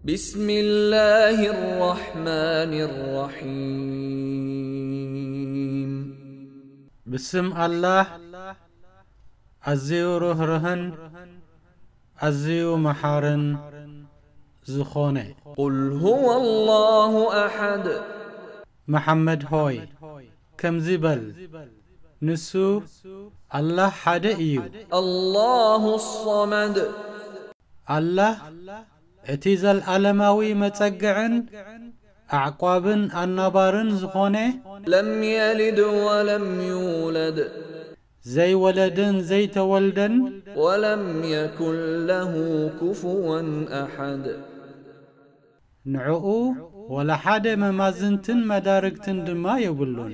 بسم الله الرحمن الرحيم. ብስም ኣላህ ኣዝዩ ርህርህን ኣዝዩ መሓርን ዝኾነ። قل هو الله أحد መሓመድ ሆይ፣ ከምዚ በል፣ ንሱ ኣላህ ሓደ እዩ። الله الصمد ኣላህ እቲ ዘልዓለማዊ መጸግዕን ኣዕቋብን ኣናባርን ዝኾነ፣ لم يلد ولم يولد ዘይወለደን ዘይተወልደን፣ ولم يكن له كفوا أحد ንዕኡ ወላ ሓደ መማዝንትን መዳርግትን ድማ የብሉን።